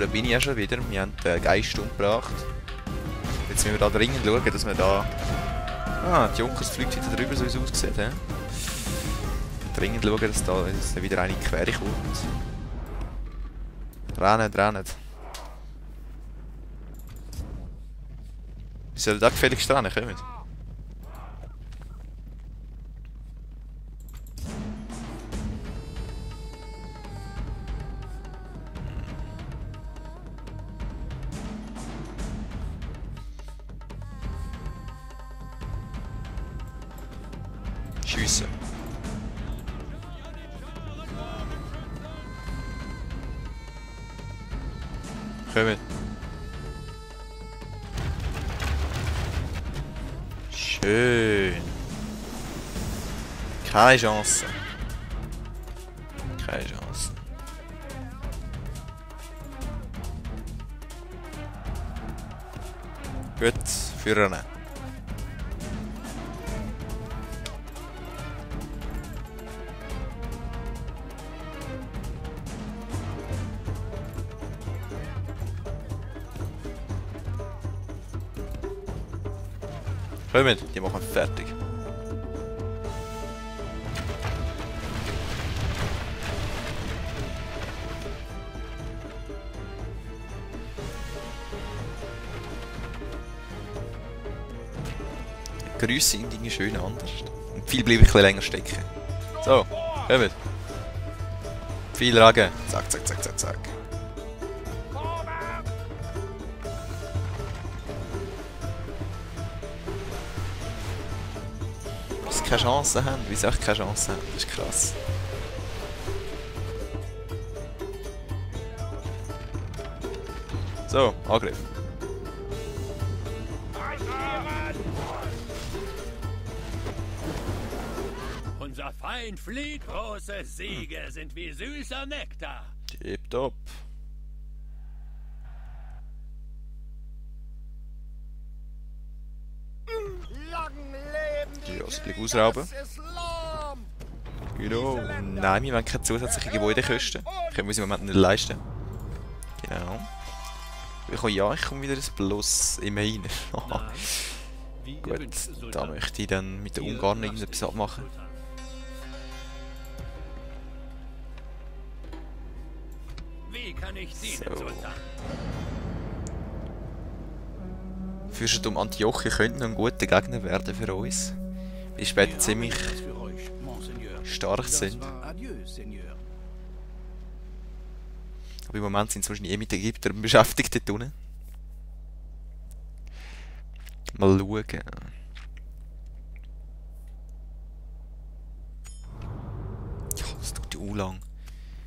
da bin ich ja schon wieder. Wir haben den Geist umgebracht. Jetzt müssen wir da dringend schauen, dass wir da... Ah, die Junkers fliegt wieder drüber, so wie es aussieht. He? Dringend schauen, dass da wieder eine Quere kommt. Rennen. Wir sollen da gefälligst rennen, kommen. Schiessen. Kommen. Schön. Keine Chance. Keine Chance. Gut, führen. Kommen, die machen fertig. Die Grüße sind irgendwie schön anders. Und viel bleibe ich ein bisschen länger stecken. So, kommen. Viel Ragen. Zack. Keine Chance haben, wie sie auch keine Chance haben, das ist krass. So, Angriff. Unser Feind flieht, große Siege sind wie süßer Nektar. Tipptopp. Ja, das ein bisschen ausrauben. Genau. Nein, wir wollen keine zusätzlichen Gebäudekosten. Können wir uns im Moment nicht leisten. Genau. Ich komme wieder ins Plus. Immerhin. Gut, da möchte ich dann mit den Ungarn irgendetwas abmachen. So. Fürstentum Antiochia könnte noch ein guter Gegner werden für uns. Weil später ziemlich stark sind. Aber im Moment sind sie wahrscheinlich mit den Ägyptern beschäftigt dort unten. Mal schauen. Ja, das tut ja lang.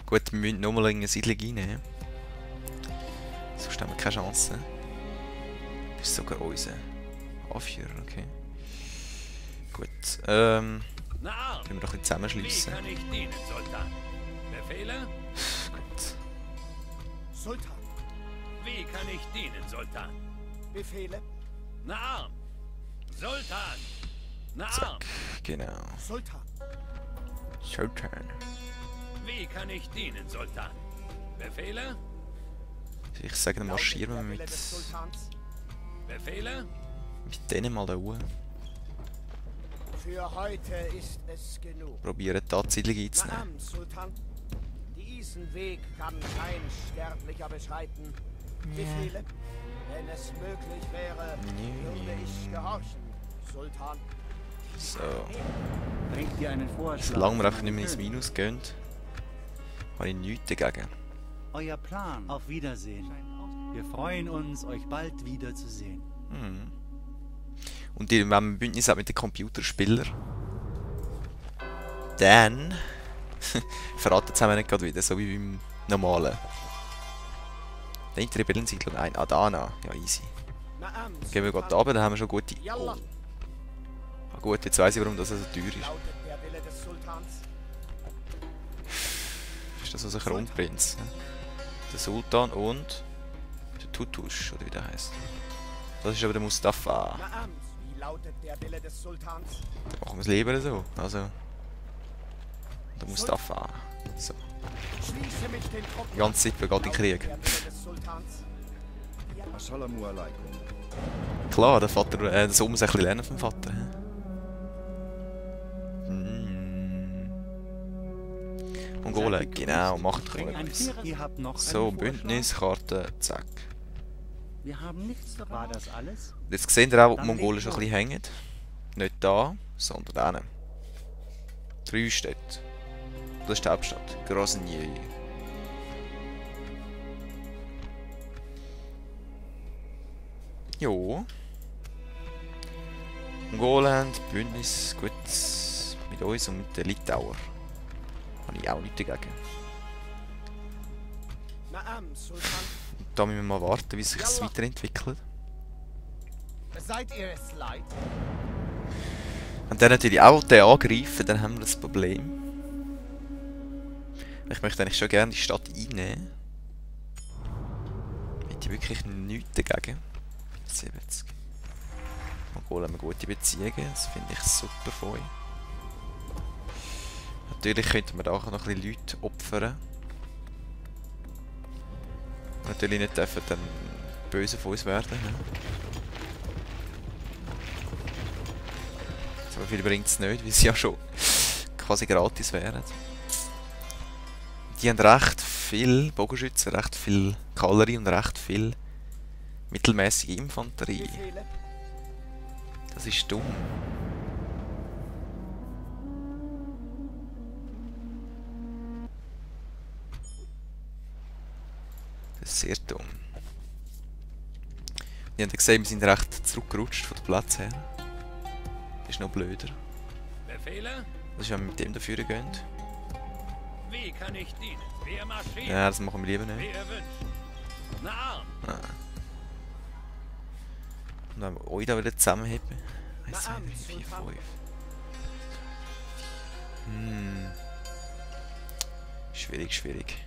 Gut, wir müssen nochmal in eine Siedlung rein. Sonst haben wir keine Chance. Das ist sogar unser Anführer, okay. Gut, können wir doch ein bisschen zusammenschliessen. Wie kann ich dienen, Sultan? Befehle? Gut. Sultan. Wie kann ich dienen, Sultan? Befehle. Naam. Sultan. Naam. Zack, genau. Sultan. Sultan. Wie kann ich dienen, Sultan? Befehle? Ich sage, dann marschieren wir mit Befehle? denen mal da hoch. Für heute ist es genug. Probieren da die Siedlung einzunehmen. Naam, Sultan. Diesen Weg kann kein Sterblicher beschreiten. Befehle? Wenn es möglich wäre, würde ich gehorchen, Sultan. So. Bringt dir einen Vorschlag. Solange wir einfach nicht mehr ins Minus gehen, habe ich nichts dagegen. Euer Plan. Auf Wiedersehen. Wir freuen uns, euch bald wiederzusehen. Hm. Und wenn man ein Bündnis hat mit den Computerspielern, dann verraten sie nicht gerade wieder, so wie beim normalen. Der Rebellensiedlung ein. Adana. Ja, easy. Naam, Gehen wir gerade runter, dann haben wir schon gute... Yallah. Ah, gut, jetzt weiss ich, warum das so teuer ist. Lautet der Wille des Sultans. Ist das unser Kronprinz? Der Sultan und der Tutush, oder wie der heißt. Das ist aber der Mustafa. Naam, wie lautet der Wille des Sultans? Dann machen wir es lieber so. Also. Der Mustafa. So. Schließe mich den Truppen. Die ganze Zeit begeht den Krieg. Der Wille des Sultans. Assalamu alaikum. Klar, der Vater, der Sohn muss ein bisschen lernen vom Vater. Mongolen, genau, macht etwas. Ihr habt noch So, einen Vorschlag? Bündniskarte, zack. Wir haben nichts dabei. War das alles? Jetzt seht ihr auch, wo die Mongolen schon ein bisschen hängen. Nicht da, sondern da. 3 Städte. Das ist die Hauptstadt, Grozny. Jo. Mongolen haben Bündnis gut mit uns und mit den Litauern. Habe ich auch nichts dagegen. Naam, Sultan. Und da müssen wir mal warten, wie sich es weiterentwickelt. Seid ihr es leid? Und dann natürlich auch den angreifen, dann haben wir das Problem. Ich möchte eigentlich schon gerne die Stadt einnehmen. Hätte ich wirklich nichts dagegen. 70. Mongolen haben gute Beziehungen, das finde ich super von euch. Natürlich könnten wir da auch noch ein bisschen Leute opfern. Natürlich nicht dürfen dann böse von uns werden. Ne? So viel bringt es nicht, weil sie ja schon quasi gratis wären. Die haben recht viel Bogenschützen, recht viel Kavallerie und recht viel mittelmäßige Infanterie. Befehle? Das ist dumm. Das ist sehr dumm. Ich habe gesehen, wir sind recht zurückgerutscht von dem Platz her. Das ist noch blöder. Befehle? Das ist, wenn wir mit dem dafür gehen. Wie kann ich dienen? Wir marschieren. Ja, das machen wir lieber Wie nicht. ihr wünscht. Naam. Ah. Und wenn wir euch da wieder zusammenheben. 1, 2, 3, 4, 5. Schwierig, schwierig.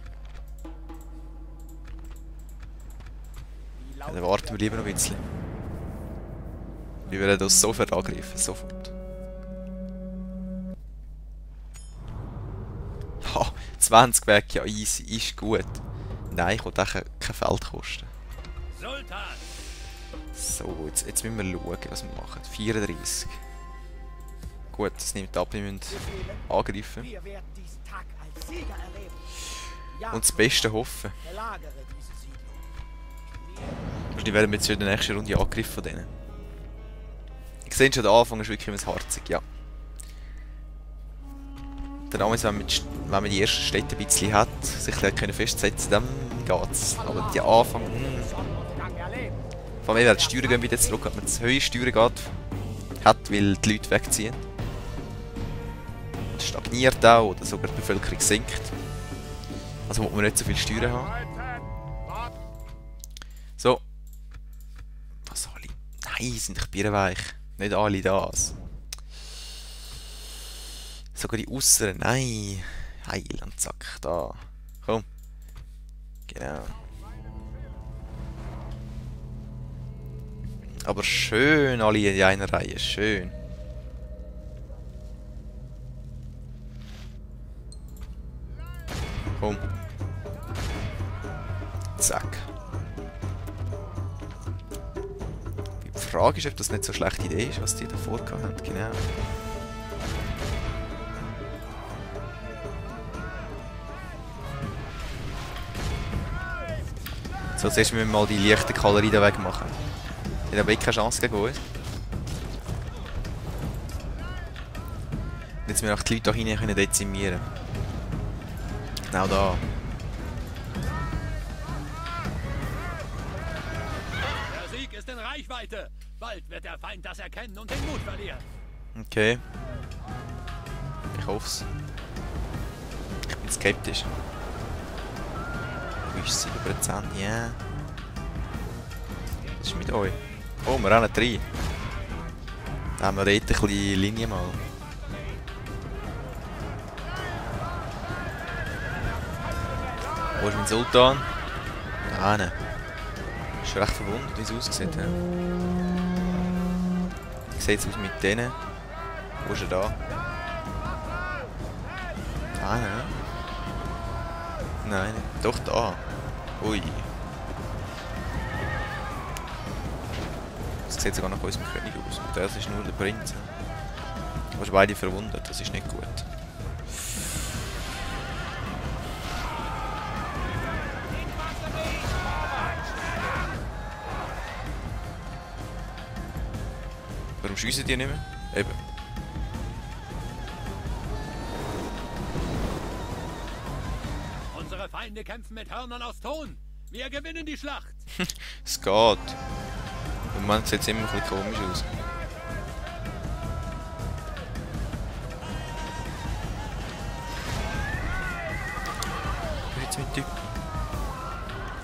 Ja, dann warten wir lieber noch ein bisschen. Wir werden das sofort angreifen, sofort. Ha, 20 weg, ja easy, ist gut. Nein, ich will auch kein Feld kosten. Sultan. So, jetzt müssen wir schauen, was wir machen. 34. Gut, das nimmt ab, wir müssen Befehle? angreifen. Wir werden diesen Tag als Sieger erleben. Ja, Und das Beste hoffen. belagere diese Siedlung. Wahrscheinlich werden wir jetzt schon in der nächsten Runde angegriffen von denen. Ich sehe schon, der Anfang ist wirklich harzig, ja. Damals, wenn man die ersten Städte ein bisschen hat, sich da können festsetzen, dann geht's. Aber der Anfang... Sonnenuntergang erleben. Vor allem, weil die Steuern gehen wieder zurück, wenn man zu hohe Steuern geht, hat, weil die Leute wegziehen. Es stagniert auch, oder sogar die Bevölkerung sinkt. Also muss man nicht so viel Steuern haben. So. Was alle? Nein, sind doch bierweich. Nicht alle das. Sogar die Äußeren. Nein. Heil und zack. Da. Komm. Genau. Aber schön alle in einer Reihe. Schön. Komm. Zack. Die Frage ist, ob das nicht so eine schlechte Idee ist, was die da vorgehabt haben. Genau. So, zuerst müssen wir mal die leichte Kavallerie da wegmachen. Die haben wirklich keine Chance gegen uns. Und jetzt müssen wir auch die Leute hier hinein dezimieren. Genau da. Der Sieg ist in Reichweite. Bald wird der Feind das erkennen und den Mut verlieren. Okay. Ich hoff's. Ich bin skeptisch. Wie ist 7%? Ja. Yeah. Was ist mit euch? Oh, wir rennen 3. Da haben wir dort ein bisschen Linie mal. Wo ist mein Sultan? Da hinten. Ist recht verwundert, wie es aussieht. Ja. Wie sieht es aus mit denen? Wo ist er da? Da hinten. Nein, doch da. Ui. Das sieht sogar nach unserem König aus. Und das ist nur der Prinz. Du hast beide verwundet, das ist nicht gut. Warum schiessen die nicht mehr? Eben. Unsere Feinde kämpfen mit Hörnern aus Ton. Wir gewinnen die Schlacht. Es geht. Im Moment sieht es immer ein bisschen komisch aus. Wo ist jetzt mein Typ?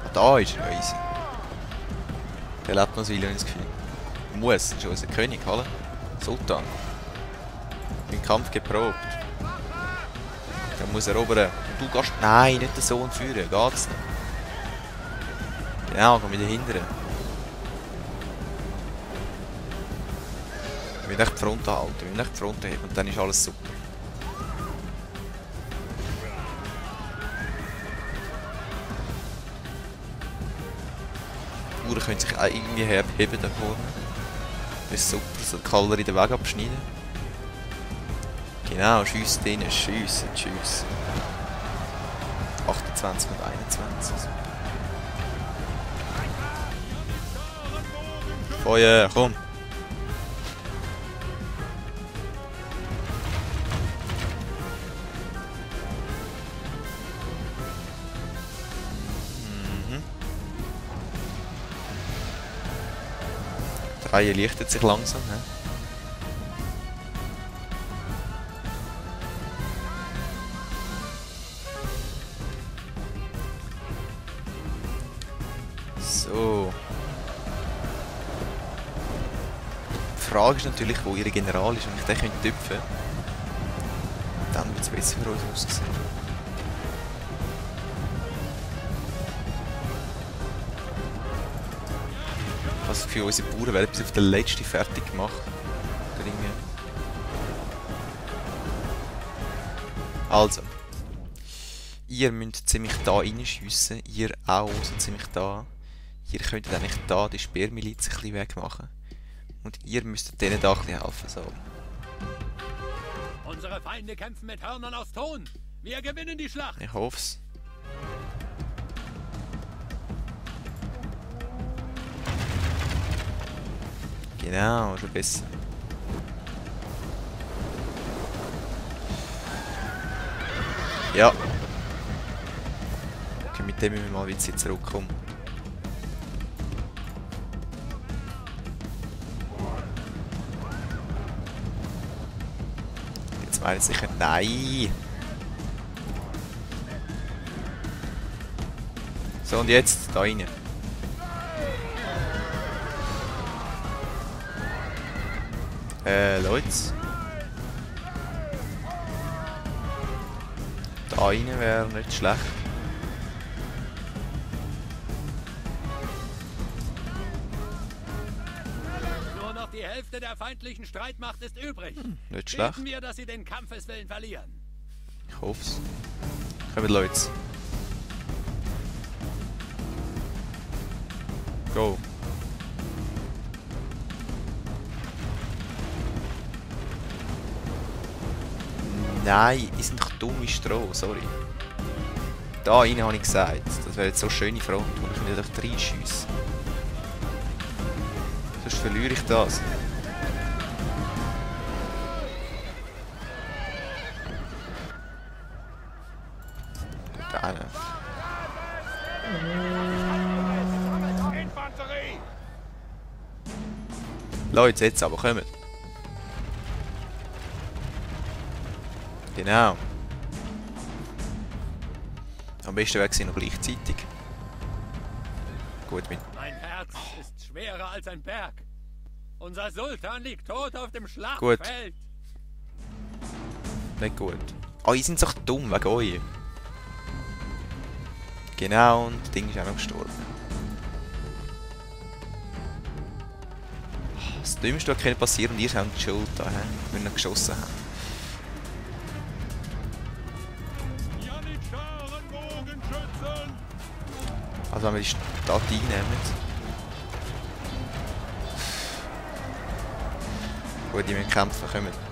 Ah, da ist er, easy. Der lebt noch so viel, habe ich das Gefühl. Muss, das ist unser König, hallo? Sultan. Im Kampf geprobt. Dann muss er erobern. Du gehst... Nein, nicht den Sohn führen, geht's nicht. Genau, geh wieder hindern. Wir müssen echt die Front halten, wir müssen echt die Front heben und dann ist alles super. Die Uhren können sich auch irgendwie herheben da vorne. Das ist super, so die Kavallerie den Weg abschneiden. Genau, schiessen drinnen, schiessen, schiessen. 28 und 21. Feuer, komm! Die Reihe lichtet sich langsam. He? So. Die Frage ist natürlich, wo ihr General ist. Wenn ich den töpfen könnte, dann wird es besser für uns aussehen. Was für unsere Bauern werden bis auf den letzten fertig gemacht. Also. Ihr müsst ziemlich da reinschiessen. Ihr auch so ziemlich da. Ihr könntet eigentlich da die Speermiliz ein bisschen wegmachen. Und ihr müsstet denen da ein bisschen helfen. So. Unsere Feinde kämpfen mit Hörnern aus Ton. Wir gewinnen die Schlacht. Ich hoff's. Genau, schon besser. Ja. Okay, mit dem müssen wir mal wieder zurückkommen. Jetzt meine ich sicher... Nein! So, und jetzt da rein. Leute. Da rein wäre nicht schlecht. Nur noch die Hälfte der feindlichen Streitmacht ist übrig. Nicht schlecht. Beten wir, dass sie den Kampfeswillen verlieren. Ich hoff's. Kommt, Leute. Go. Nein, die sind doch dumm wie Stroh, sorry. Da rein habe ich gesagt. Das wäre jetzt so eine schöne Front, wo ich nicht einfach reinschiesse. Sonst verliere ich das. Da nicht. Leute, jetzt aber, kommt. Genau. Am besten wäre es noch gleichzeitig. Gut mit. Mein Herz ist schwerer als ein Berg. Unser Sultan liegt tot auf dem Schlachtfeld. Gut. Nicht gut. Oh, ihr seid doch dumm wegen euch. Genau, und das Ding ist auch noch gestorben. Das Dümmste, was passieren kann, und ihr habt die Schuld da, wenn ihr geschossen habt. Also wenn wir die Stadt einnehmen. Gut, die müssen kämpfen, kommen.